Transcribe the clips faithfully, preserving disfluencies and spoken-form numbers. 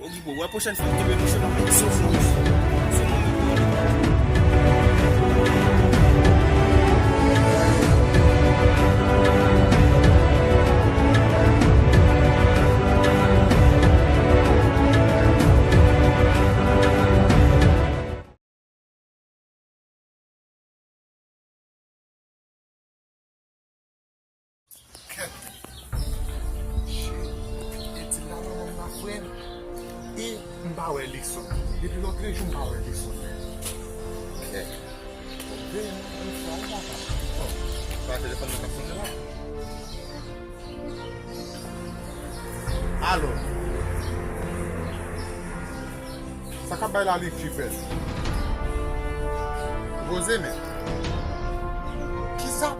Ogibo, wè pwochèn fwa m kenbe mouche, m ap met zozo mouche. Se mwen menm pou li. Kèt. Shit. Etid la nan men m la, frè m. E m pa wè Lison. Depi lòtrejou, m pa wè Lison. Kèt. Bon, veye yon fwa, ou pa pa. Bon, pa telefòn nan k ap sonnen la. Alo. Sa k ap bay la, Lil Chifèl? Poze men. Kisa?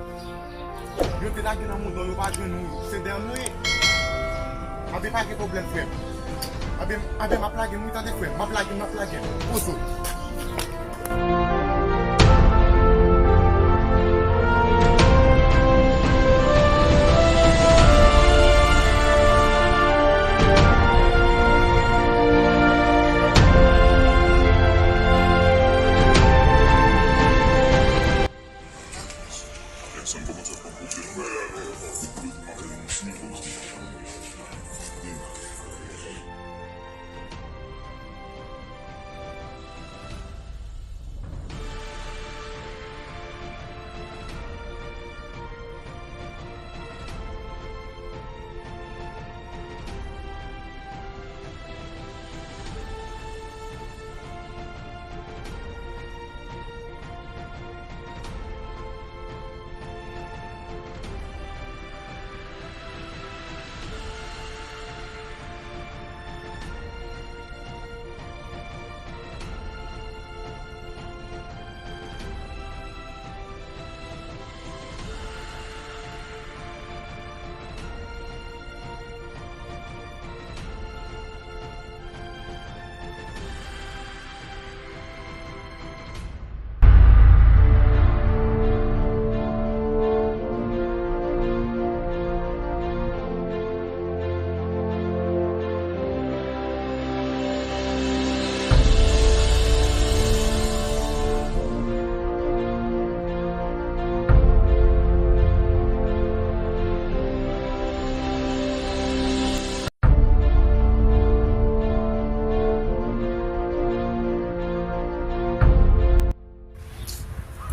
Yo te lage nan mouda w, yo pa jwenn ou. Se dèyè m nou ye. Anben pa gen pwoblèm, frè m. Anben, anben m ap lage n wi, tande, frè m. M ap lage n, m ap lage n. Poze w.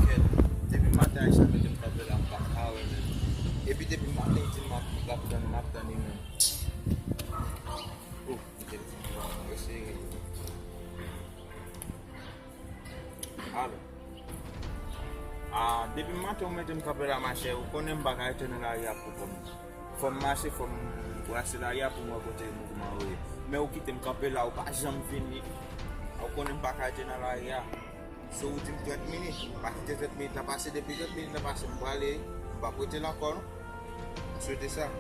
Kèt, depi maten Aisha mete m kanpe la, m pa ka wè menm. Epi depi maten li di m ap, l ap tann, m ap tann li menm. Oh, li telefòn, m ap eseye rele. Alo. Ah, depi maten ou mete m kanpe la, machè, ou konnen m pa ka rete nan lari a pou kò m. Fò m mache, fò m brase lari a pou m wè kote mouvman yo ye. Men ou kite m kanpe la, ou pa janm vini. Ou konnen m pa ka rete nan lari a. Si ou di m trant minit, m pa kite trant minit la pase, depi trant minit la pase, m prale, m p ap rete la ankò, non. M swete sa.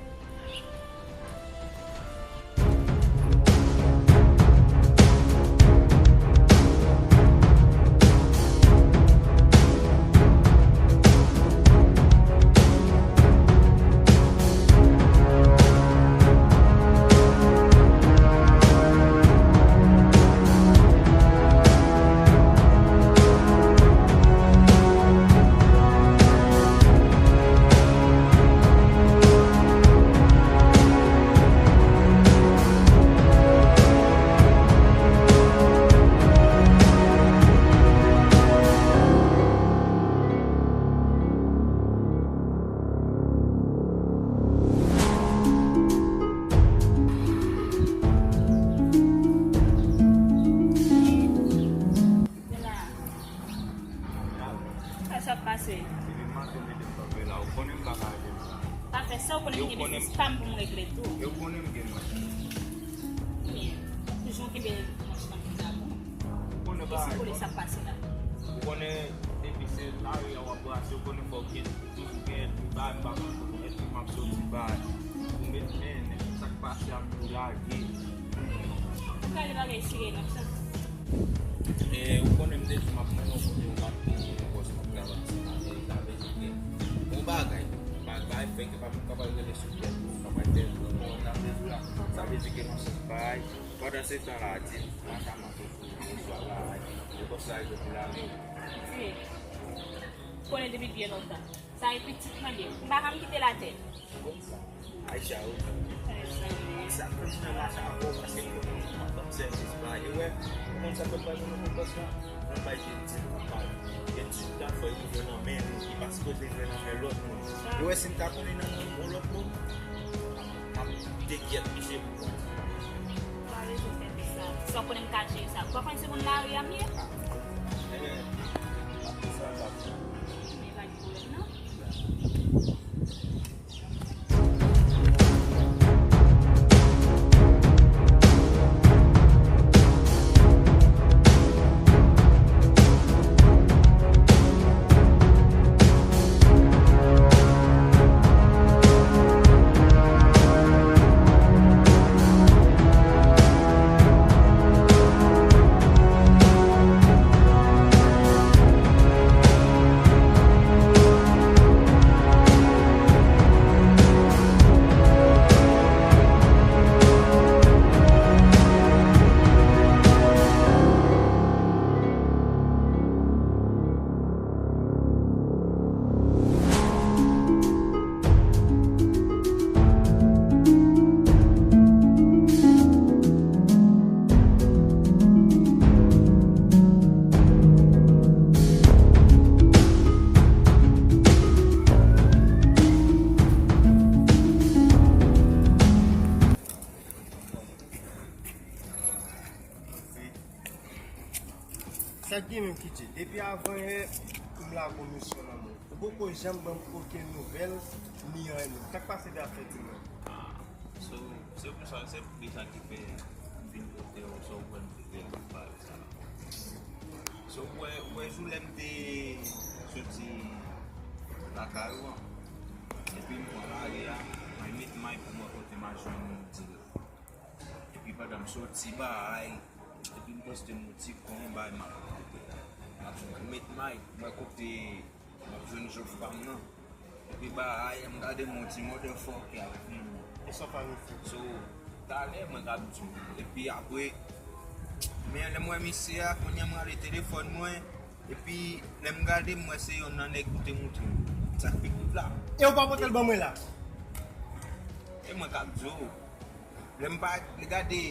Sa k ap pase? Depi maten mete m kanpe la, ou konnen m pa ka rete nan la. Pa fè sa, ou konnen m gen biznis pa m pou m regle tou. E ou konnen m gen manch. Ebyen, toujou kenbe manch nan men w. Ou konnen bagay. Sa k ap pase la? Ou konnen depi se lari a w ap brase, ou konnen fò w gen, toujou gen èdmi ba, m pa konn kote èdmi m ap soti ba. Ou met men, nenpòt sa k pase a, m tou lage. Ou ka gen bagay serye nan sa. E ou konnen m te di w m ap mennen w kote ou m ap mennen w, bòs, m ap travay ansanm avè l, sa vle di ke yon bagay, m pa Bay fèk, e pa pou kapab rele sou tèt ou, kapab fè yon bon nan mezi la. Sa vle di ke nan sans bay, pandan se tan la, di, mwen sa mwen fè pou mwen, swa bay, le bòs la rive pou lave. Wi. Konnen depi byen lontan. Sa e pitit mwen ye. M pa janm kite l atè. Aisha, wi. Sa fè m nan mache avè w, paske m konnen w ap ban m sèvis, bay. E wè, ou konn sa fè m pa jwenn nan bòs la? Mwen bay je di l pou bay. E di l ta fè rive nan men li, li pa sipoze rive nan men lòt moun. E wè, si m ta konnen nan men yon lòt moun, m ap te gyèt misye pou mwen. Pa bezwen fè sa. Sa w konnen m ka jere sa. Ou pa konn se moun lari a m ye? Ebyen, m ap fè sa, m ap fè. Men pa gen pwoblèm, non. Sa k gen menm ki di, depi avan yè, m la gon misyon nan men w. Ou poko janm ban m okenn nouvèl, ni anyen menm. Sa k pase de afè di mwen? Ah, so, se pou sa, se pou sa ki fè m vin kote w, so w wè m te gen pou pale sa. So, w wè, w wè jou lè m te soti lakay ou an, epi m pran lari a, mwen met may pou mwen kote m al jwenn dil. Epi pandan m soti bay, epi m poste m ti kon bay m ap, m ap met may, mwen kote m ap jwenn jòf pa m nan. Epi bay, m gade m yon ti motherfucker ap vini. E sa w pa refè? So, talè mwen t ap di w. Epi apre, men lè m wè misye a, kounye a m rale telefòn mwen, epi lè m gade m wè se yonn nan nèg ou te montre m. Sa k pi kout la. E w pa pote l ban mwen la? E mwen k ap di w. Lè m pa gade,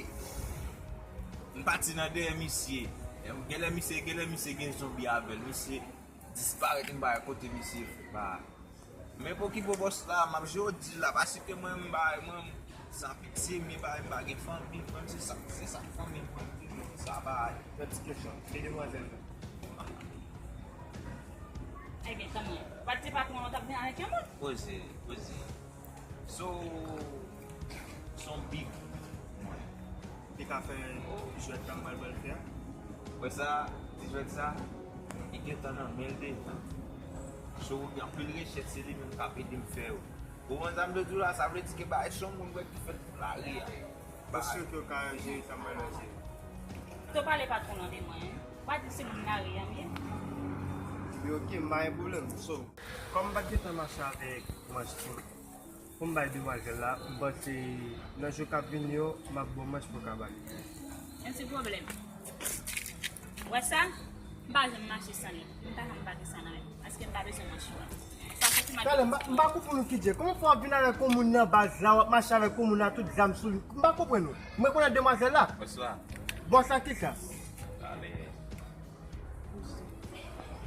m pati nan dèyè misye. Genlè misye, genlè misye gen zonbi avè l. Misye disparèt, m pa wè kote misye ba. Men pokipo bòs la, m ap jodi la, paske mwen, m ba, mwen, m san pitye, men ba, m pa gen fanmi, mwen, se sa, se sa fanmi mwen, m di sa ba. Yon ti kesyon, e demwazèl la? Ebyen, tanmen, w pa t di patwon an w t ap vin avèk yon moun? Poze, poze. So, s on big mwen. Li ka fè jwèt la m pral ba l fè a? Wè sa, ti jwèt sa, li gentan nan men l deja. So, gen anpil rechèch, se li menm k ap ede m fè yo. Ou konprann sa m vle di w la, sa vle di ke bagay s on moun wè ki fèt pou lari a. Mwen si ke w ka jere sa m pral jere. Kite w pale patwon nan de mwen, hein. Ou pa di se moun lari a m ye? Wi, ok, m pa gen pwoblèm. So, kòm m pa t gentan mache avèk manch pou m bay demwazèl la, m panse nan jou k ap vini yo, m ap ba w manch pou w ka ba li. Yon ti pwoblèm. Ou wè sa? M pa janm mache san li. M pa janm pa gen sa nan men m. Paske m pa bezwen manch ou a. Sa se ti mal. Talè, m pa, m pa konprann ou, Kidje. Kòman fè w ap vin avèk yon moun nan baz la, w ap mache avèk yon moun la, tout zam sou li? M pa konprann ou. Mwen konnen demwazèl la. Bonswa. Bonswa kisa? Talè.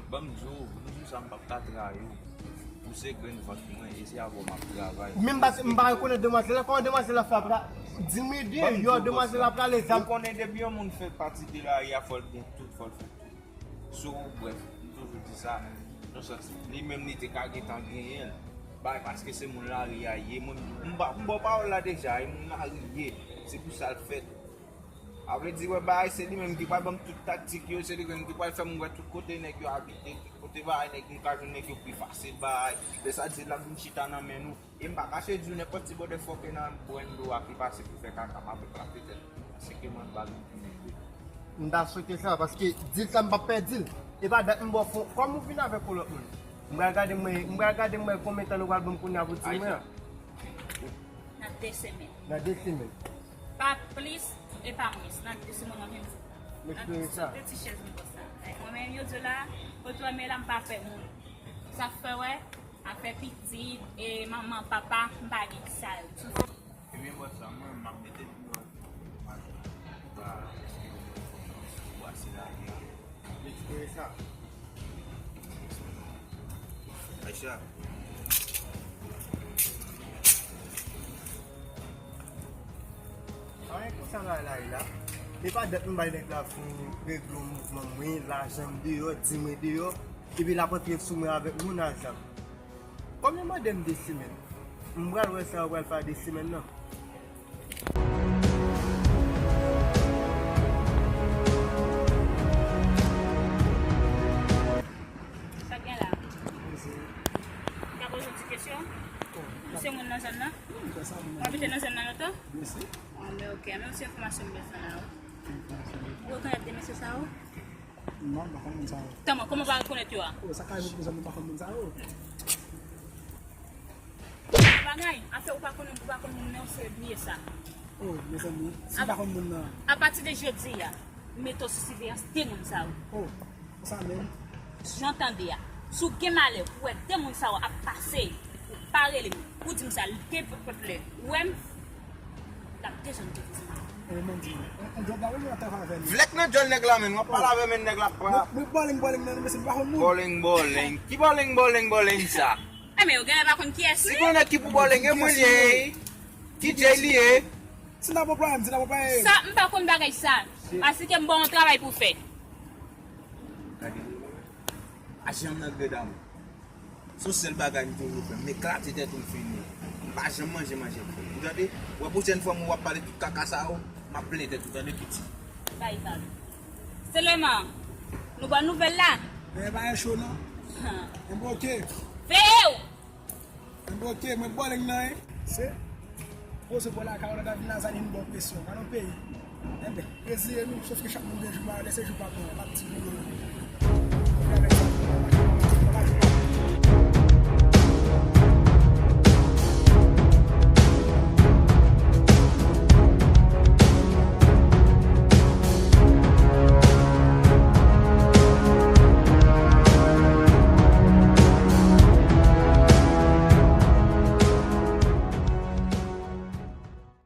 Ban m di w, m di w sa, m p ap ka trayi w. Ou se grenn vant mwen, e se avè w m ap travay. Men m pa, m pa rekonèt demwazèl la. Kòman demwazèl la fè ap la? Di m ide, yo, demwazèl la prale zam. Ou konnen depi yon moun fè pati de lari a, fò l gen tout, fò l fè tout. So, brèf, m toujou di sa, nan sans, li menm li te ka gentan genyen l. Bay, paske se moun lari a ye. Mwen, m ba, m ba w pawòl la deja, e moun lari ye. Se pou sa l fèt. A vle di, wè, bay, se li menm ki pral ban m tout taktik yo, se li menm ki pral fè m wè tout kote nèg yo abite, tout kote bay, nèg m ka jwenn nèg yo pi fasil bay. Lè sa di l ap vin chita nan men nou. E m pa kache di w nenpòt ti motherfucker nan Brando a ki pase pou fè kaka m avèk la petèt. Se ke mwen m pa vin pou nèg yo. M ta swete sa, paske dil sa m p ap pèdi l. E pa dat m ba w fon. Kòm ou vin avèk yon lòt moun? M pral gade m wè, m pral gade m wè konbyen tan nou pral ban m kounye a pou di mwen an. Nan de semèn. Nan de semèn. Pa plis e pa mwens. Nan de semèn w ap jwenn sa. M espere sa. Nan de ti chèz m konsa. Mwen menm yo di la, kote w wè m ye la m pa fè moun. Sa fè wè, afè pitit, e manman, papa, m pa gen sa yo. Ebyen bò sa, mwen menm m ap mete l pou yo. Ba, èske yo mwen konfyans pou ase lage. Lekspere sa. Aisha. Anyen konsa la la la. E pa dat m bay nèg la pou regle yon mouvman mwen, lajan m deyò, di mwen deyò, epi l ap antre sou mwen avèk moun a zam. Kòm yo mande m de semèn, m pral wè sa yo pral fè a de semèn nan. Sa k gen la? M ka poze w ti kesyon? Ou se moun nan zòn nan? Ou abite nan zòn nan lontan? Ah, men ok, men yon ti enfòmasyon m bezwen la wi. Ou rekonèt de mesye sa yo? Non, m pa konn moun sa yo. Kòman, kòman w pa rekonèt yo a? Oh, sa ka rive pou zanmi m pa konn moun sa yo. Bagay, afè ou pa konn moun, ou pa konn moun, men ou se bliye sa. Oh, mezanmi, si m pa konn moun nan. Apati de jodi a, m mete w sou siveyans de moun sa yo. Oh, konsa menm. Jan w tande a. Si w gen malè, ou wè de moun sa yo ap pase, ou pa rele m, ou di m sa, l gen pèp lè. Ou wè m, l ap dejanm te di m. Eh, men di, on, on djòb la, wi, mwen ap travay avè li. Vlèk nan djòl nèg la, men w ap pale avè men nèg la, pa. Mwen, mwen bòleng, bòleng nan, mesye, m pa konn moun. Bòleng, bòleng. Ki bòleng, bòleng, bòleng sa? Eh, men yo genlè pa konn kiyès li. Si konnen ki pou bòlenge mwen li ye, ki Jay li ye. Ti n ap anplwaye m, ti n ap anplwaye m. Sa, m pa konn bagay sa. Paske m ba w yon travay pou w fè. Gade. Ajan m nan greda mwen. Se yon sèl bagay m toujou fè. M eklate tèt ou m fini. M pa janm manje manje m fè. Ou tande? Wè pwochèn fwa m wè w ap pale tout kaka sa yo, m ap plen tèt ou tande piti. Bay pale. Seleman, nou ba w nouvèl la? Men pa gen cho non. Men bon, ok. Veye w! Enben, ok, mwen bòleng nan, en. Se poze bò lakay ou la, ta vin la, sa vin bon presyon. Pa nan peyi. Enben, reziye nou, sof ke chak moun gen jou pa, lè se jou pa mwen, m ap di nou yo.